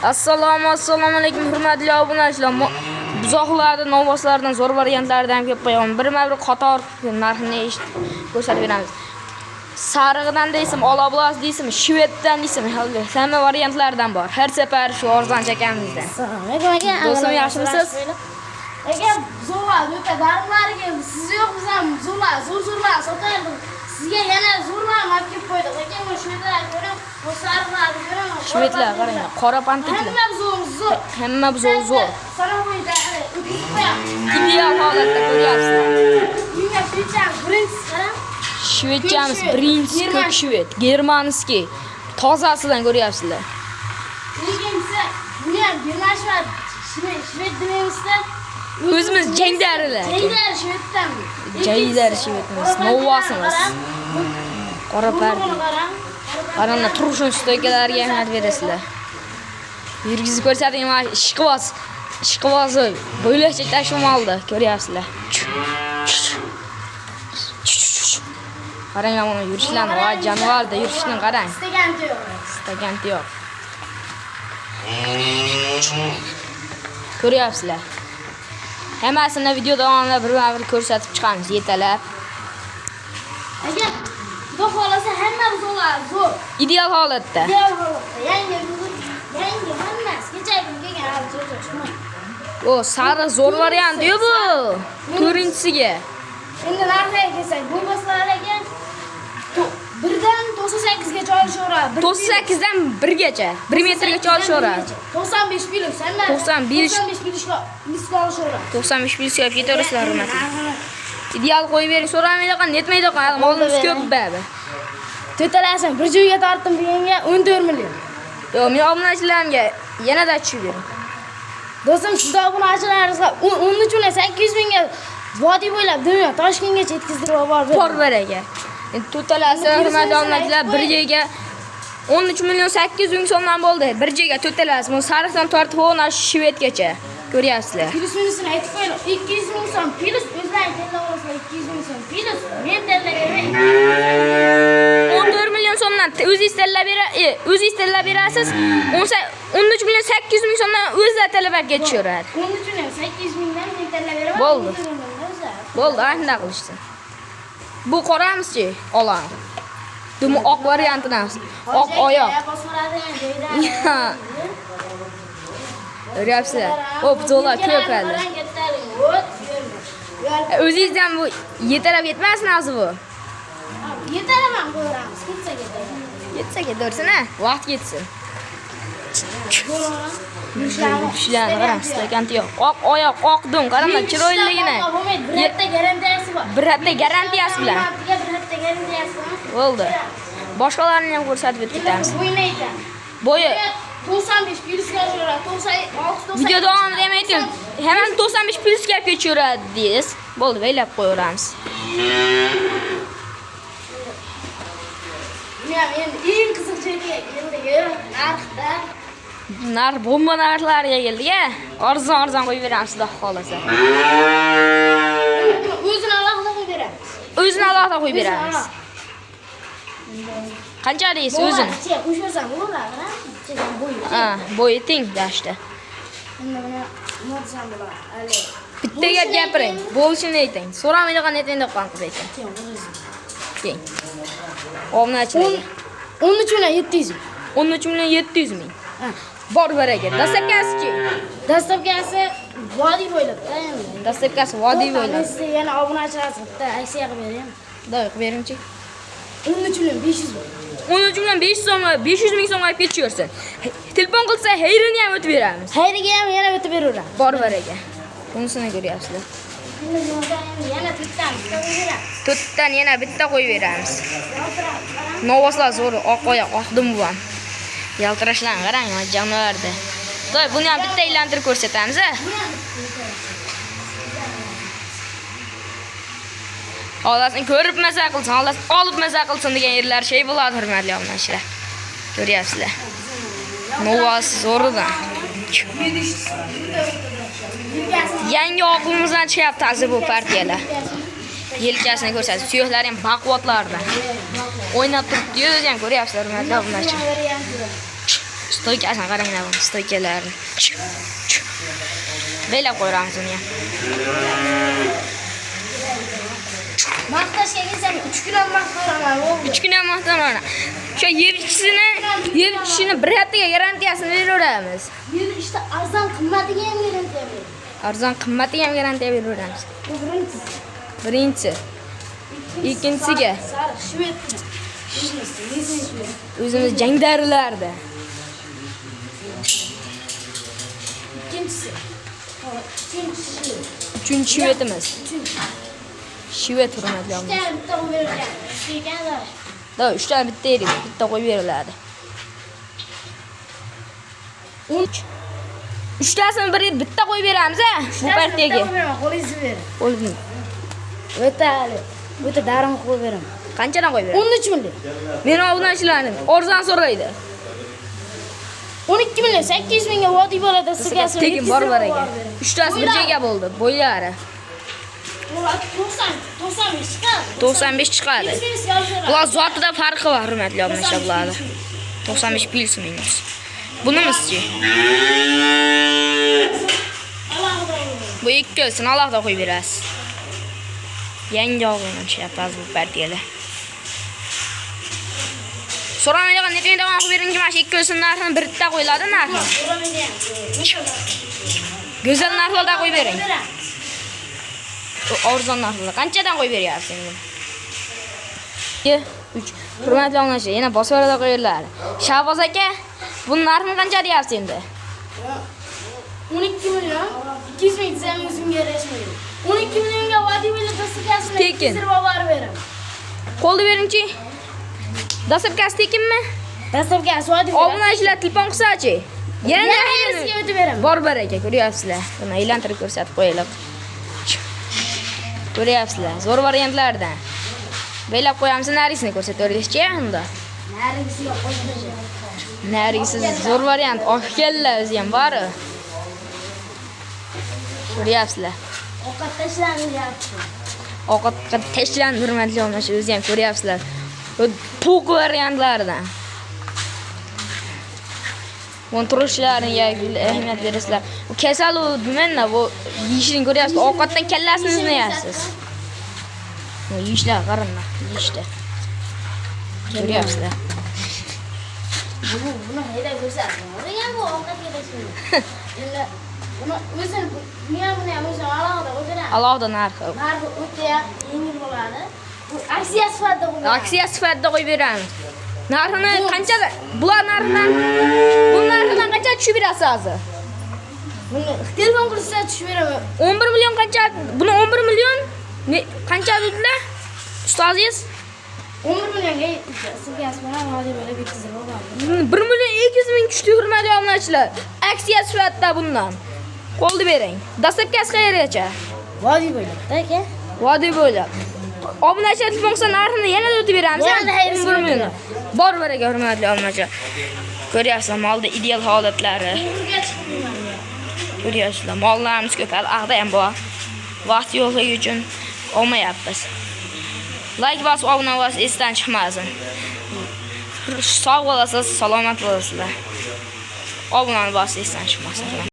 Assalomu alaykum hurmatli obunachilar. Buzoqlarni novvoslardan zo'r variantlaridan kelib qo'yaman. Birma-bir qator narxini eshitib ko'rsatib beramiz. Sarig'idan deysizmi, oloblos deysizmi, shveddan deysizmi, hamma variantlardan bor. Har safar shu arzon chakamizdan. Assalomu alaykum aka. Do'stim, yaxshimisiz? Aka, zo'rlar, o'ta darmlar keldi. Siz yo'q, biz ham zo'rlar, zo'r zo'rlar sotaylik. Sizga yana zo'rlarni olib kelib qo'ydik. Aka, mana shvedlar ko'ring, bu sariqlarni ko'ring. Shvedlar qarang, qora pantiklar. Hamma buzog'imiz zo'r. Hamma buzog'i zo'r. Sana bo'yicha o'tkazib qo'yamiz. Ideal holatda ko'ryapsizlar. Bunga shvedchamiz birinchisi qarang. Shvedchamiz Ko'k shved, birinchisi ko'k German. shved, germanskiy. Tozasidan ko'ryapsizlar. Ikkinchisi buni ham German shved, shved demaymizda. O'zimiz jangarilar. Jangari shveddan. Jangari shvedimiz, novvosimiz. Qora pardi. Qarang. Qaranglar, turishini stoykalarga ahamiyat berasizlar. Yurgizib ko'rsating, mana ishqiboz. Ishqibozi bo'lakcha tashim oldi, ko'ryapsizlar. Qaranglar mana yurishlarni, voy jonivorda yurishini qarang. Istagancha yo'q. Istaganti yo'q. Ko'ryapsizlar. Hammasini video davomida birma-bir ko'rsatib chiqamiz, yetalab. Aka, xudo xohlasa hamma buzoqlar zo'r. Ideal holatda. Ideal holatda. Yangi buzoq, yangi hammasi. Kecha kun kelgan hali zo'r chiqmadi. O, sariq zo'r variant-yu bu. To'rtinchisiga. Endi narxiga kelsak, bu boslar aka birdan 98 gacha olishaveradi. 98 dan 1 gacha, 1 metrgacha olishaveradi. 95 plyus, hamma 95. 95 plyusga misga olishaveradi. 95 plyus olib ketaverasizlar, hurmatli. Ideal qo'yib bering, so'ramaydigan, netmaydigan, hali molimiz ko'p bari. To'talasini bir joyga tortdim deganga 14 million. Yo'q, men obunachilarimga yanada tushib bering. Do'stim, sizda obunachilaringizga 13 million 800 mingga vodiy bo'ylab dunyo Toshkentgacha yetkazdirib olib borib. Bor baraka. Endi to'talasi hurmatli obunachilar bir joyga 13 million 800 ming so'mdan bo'ldi. Bir joyga to'talasi. Bu sariqdan tortib ana shvedgacha. Ko'ryapsizlar. Plyus minusini aytib qo'yaylik. 200 ming so'm plyus o'zlaring tanlab olasizlar 200 ming so'm plyus men tanlab beraman. 14 million so'mdan o'zingiz tanlab bera, o'zingiz tanlab berasiz. 13 million 800 ming so'mdan o'zlari tanlab olib ketishaveradi. 13 million 800 mingdan men tanlab beraman. Bo'ldi. 14 milliondan o'zlari. Bo'ldi, ana qilishsin. Bu qoramizchi, olamiz. Dumi oq variantidan. Oq oyoq. Ya. Ko'ryapsizlar. O, buzoqlar ko'p hali. O'zingizdan bu yetalab yetmasin hozir bu. Yetaraman qo'yamiz, ketsa ketadi. Yetsa ketaversin, ha. Vaqt ketsin. Yurishlarni qarang, stakanti yo'q. Oq oyoq, oq dum, qaranglar chiroyliligini. Bo'lmaydi, bir hafta garantiyasi bor. Bir hafta garantiyasi bilan. Bir hafta garantiyasi bor. Bo'ldi. Boshqalarini ham ko'rsatib o'tib ketamiz. Bo'yni aytamiz. Bo'yi 95 plyusga oshaveradi, 96 90. video davomida ham aytdim. Hammasi 95 plyusga olib ketaveradi deysiz. Bo'ldi, belab qo'yaveramiz. Buni ham endi eng qiziq joyiga keldik, narxda. Narx bomba narxlarga keldik-a. Arzon arzon qo'yib beramiz, xudo xolasa. Buni o'zini alohida qo'yib beramiz. O'zini alohida qo'yib beramiz. Qancha deysiz o'zini? Qo'shasan bo'ladi, bo'yi. Ha, bo'yi teng dashta. Endi buni nima desam bo'ladi? Hali Bitta gap gapiring, bo'lishini ayting. So'ramaydigan aytmaydigan qilib ayting. Keng. Obunachilarga. 13 million 700 ming. 13 million 700 ming. Ha. Bor baraka. Dastlabkasi-chi? Dastlabkasi vodiy bo'ylab endi. Dastlabkasi vodiy Men bo'ylab. sizga yana obunachilar bitta aksiya qilib beraymi? Doy qilib beringchi. 13 million 500 ming. 13 million 500 so'mga 500 ming so'mga olib ketishaversin. Telefon qilsa xayrini ham o'tib beramiz. Xayriga ham yana o'tib beraveramiz. Bor baraka. Bunisini ko'ryapsizlar. Endi bundan endi yana to'rtdan bitta qo'yib beramiz. To'rtdan yana bitta qo'yib beramiz. Novvoslar zo'r, oq oyoq, oq dum bu ham. Yaltirashlarni qarang, mana jonivorda. Doy, buni ham bitta aylantirib ko'rsatamiz, a? Xohlasin ko'rib maza qilsin, xohlasin olib maza qilsin degan yerlar shay bo'ladi, hurmatli obunachilar. Ko'ryapsizlar. Novvos zo'ridan. Yangi oqimimizdan chiqyapti hozir bu partiyalar. Yelkasini ko'rsatib, suyaklari ham baquvvatlardan. O'ynab turibdi, o'zi ham ko'ryapsizlar, hurmatli obunachilar. Stoykasini qaranglar buni, stoykalarini. Belab qo'yamiz uni ham. Maqtashga kelsam 3 kun ham maqtayman, o'g'lim. 3 kun ham maqtanaman. O'sha yeb ichishini bir haftaga garantiyasini beraveramiz. Yeb ichishda arzon qimmatiga ham garantiya beraman. Arzon qimmatiga ham garantiya beraveramiz. Bu birinchisi. Birinchi. Ikkinchisiga. Sariq shved. Biznes, shved. O'zimiz jangarilarda. Ikkinchisi. Uchinchisi. Uchinchi shvedimiz. Uchinchi. Shved hurmatli obunachilar. Uchta bitta qo'yib berilgan. Uchta ekan da. Da, uchtani bitta yedik, bitta qo'yib beriladi. 13. Uchtasini bir bitta qo'yib beramiz a, bu partiyaga. Bitta qo'yib beraman, qo'lingizni bering. Qo'lni. O'ta hali. O'ta darim qo'yib beraman. Qanchadan qo'yib beramiz? 13 million. Meni obunachilarim arzon so'raydi. 12 million 800 mingga vodiy bo'ladi sizga. Tekin bor bor ekan. Uchtasi bir joyga bo'ldi, bo'ylari. 90 95 chiqadi. 95 chiqadi. 100 ming yozib. Bular zotida farqi bor, hurmatli obunachilar bularni. 95 plyus minus. Bunimizchi? Alohida qo'yib. Bu ikkilisini alohida qo'yib berasiz. Yangi og'ini tushyapmiz bu partiyada. So'ramaydigan netmay davom qilib bering, mana shu ikkilisini narxini bitta qo'yiladi narxi. Go'zal narxlarda qo'yib bering. U arzon narxlarda. Qanchadan qo'yib beryapsiz endi? 2 3. Hurmatli obunachilar, yana bosvorada qo'yiladi. Shahboz aka, buni narxini qancha deyapsiz endi? 12 million 200 ming desam o'zimga yarashmaydi. 12 millionga vodiy bo'ladi dastlabkasini Tekin. 200 borib beraman. Qo'lni beringchi. Dastlabkasi tekinmi? Dastlabkasi vodiy bo'ladi. Obunachilar telefon qilsachi. Yana Yana sizga o'tib beraman. Bor bor aka, ko'ryapsizlar. Buni aylantirib ko'rsatib qo'yaylik. Ko'ryapsizlar, zo'r variantlardan. Belab qo'yamiz, narisini ko'rsataverishchi unda. Narigisiga qo'shiladi. Narigisi zo'r variant, oq kalla o'zi ham bor. Ko'ryapsizlar. Ovqat tashlanyapti. Ovqatga tashlandi hurmatli obunachilar, o'zi ham ko'ryapsizlar. Bu to'q variantlardan. Buni turishlariga ahamiyat berasizlar. Bu kasal u nimani bu yeyishini ko'ryapsiz. Ovqatdan kallasini izlayapsiz. Bu yeyishlar qaranglar, yeyishda. Ko'ryapsizlar. Buni haydab ko'rsatdi. Degan bu ovqatga tashlaydi. Endi buni o'zini buni ham buni ham o'zini alohida qo'yib beraman. Alohida narxi. Narxi o'ta yengil bo'ladi. Bu aksiya sifatida qo'yib beraman. Aksiya sifatida qo'yib beramiz. Narxini qancha? Bular narxidan bu narxidan qancha tushib berasiz hozir? Buni telefon qilsa tushib beraman. 11 million qancha? Buni 11 million ne qancha dedilar? Ustozingiz? 11 millionga sizga bilan vodiy bo'lib yetkazib bo'ladi. 1 million 200 ming tushdi hurmatli obunachilar. Aksiya sifatida bundan. Qo'lni bering. Dastlabkasi qayergacha? Vodiy bo'ladi aka. Vodiy bo'ylab. Obunachilar telefon qilsa narxini yanada o'tib beramiz. Yanada xayrlisi 11 million. Bor baraka hurmatli obunachilar. Ko'ryapsizlar molda ideal holatlari. To'g'riga chiqmayman. Ko'ryapsizlar, mollarimiz ko'p, hali ag'da ham bor. Vaqt yo'qligi uchun olmayapmiz. Like bosib, obuna bosib esdan chiqmasin. Sog' bo'lasiz, salomat bo'lasizlar. Obunani bosib esdan chiqmasin.